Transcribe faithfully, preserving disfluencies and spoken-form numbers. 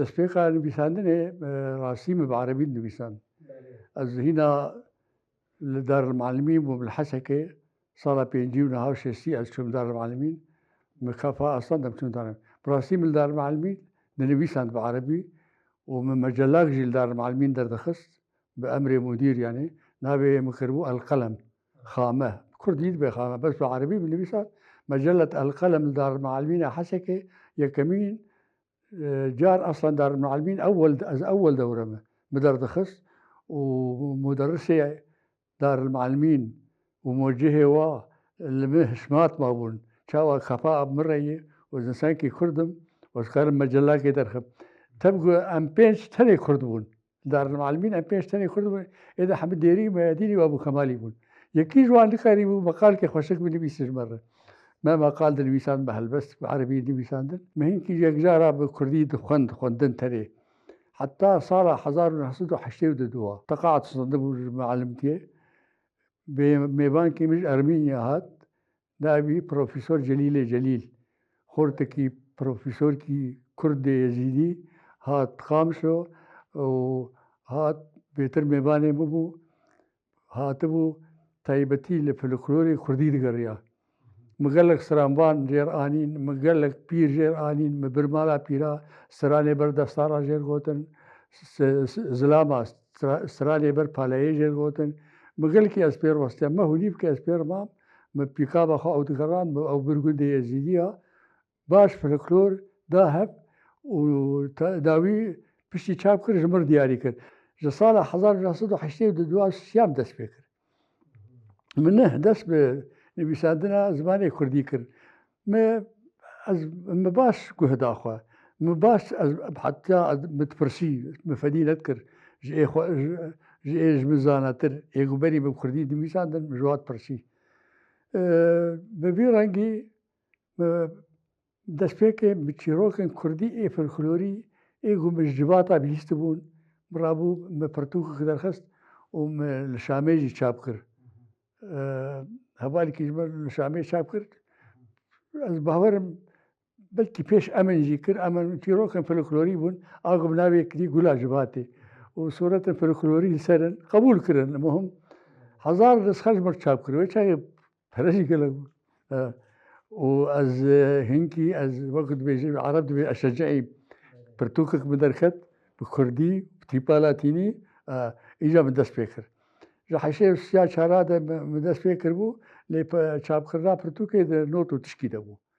Destpêka nivîsandinê, e, rastî min bi erebî dinivîsand. Ez hîna li Darulmuallimîn bûm li Hesekê, sala pêncî û niha şêstî ez çûm Darulmuallimîn. Min Kafa Aslan de çûm Darul-, bi rastî min li Darulmuallimîn dinivîsand bi erebî û min mecelak jî li Darulmuallimîn derdixist. Bi emrê mudîr, yanî navê min kiribû El Qelem. Xame. Kurdî dibe xame. Bes bi erebî binivîsa. Mecellet El Qelem li Darulmuallimîna Hesekê yekemîn, e, car aslan Darulmuallimîn ewwel, ez ewwel dewre me. Mi derdixist û muderrisê Darulmuallimîn û mocihê wa li min hişmat mabûn. Çawa kafa min re ye û ez însankî Kurd im û ez karim mecelakê derxim. Tev ku em pênc tenê Kurd bûn. Darulmuallimîn em pênc tenê Kurd bûn. Ê de hemî Dêrî û Meyedînî û Ebû Kemalî bûn. Yekî ji wan nikarîbû meqalkê xweşik binivîse ji me re. Me meqal dinivîsand bi helbest, bi erebî nivîsandin. Me hinkî yekcara bi kurdî dixwend, xwendin tenê. Heta sala hezar û neh sed û heştê û du teqaet stendibû ji muallimtiyê. Bê-, mêvankê min ji Ermînya hat. Navî Profesor Celîlê Celîl. Xortekî profesorkî Kurdê Yezîdî hat Qamişlo û hat bêtir mêvanê min bû. Hatibû taybetî li folklorê Kurdî digeriya. Min gelek stranvan jêr anîn, min gelek pîr jêr anîn, min bir mala pîra stranê ber destara jêr gotin, s-, s-, zilama stra-, stranê ber palayê jêr gotin. Min gelkî ez pêr westiya, me hûnî bike ez pêr mam, min pîkaba xwe ew digerand, min ew bir gundê Yezîdiya. Baş folklor da hev û ta-, dawî piştî çap kir, ji mir diyarî kir. Ji sala hezar û neh sed û heştê û du siyam dest pê kir. Min neh dest bi nivîsandina zimanê kurdî kir. Me, ez, min baş guh da xwe. Min baş, ez, heta ez, min dipirsî, min fedî nedikir. Ji ê xwe, ji, ji ê ji min zanatir, ê ku berî min bi kurdî dinivîsandin, min ji wan dipirsî. Ee, bi vî rengî, min destpêkê bi çîrokên kurdî ê folklorî ê ku min ji civata bihîstibûn, min rabû, min pirtûkek derxist û min li Şamê jî çap kir. Ee, hevalekî ji min li Şamê çap kir. Ez bawerim belkî pêş Emin jî kir. Emin çîrokên folklorî bûn. A ku bi navê kirî Gula Civatê. Û sûretên folklorî li ser in. Qebûl kirin. Muhim. Hezar nizxer ji min çap kir. Wê çaxê pere jî gelek bû. E, û ez, e, hinkî, ez wekî dibêjin, ereb dibê eşeceî, pirtûkek min derket, bi kurdî, bi tîpa latînî, e, îca min dest pê kir. Ji heştê û çar de min, min dest pê kiribû, lê pe-, çapkirina pirtûkê di not û tişkî de bû.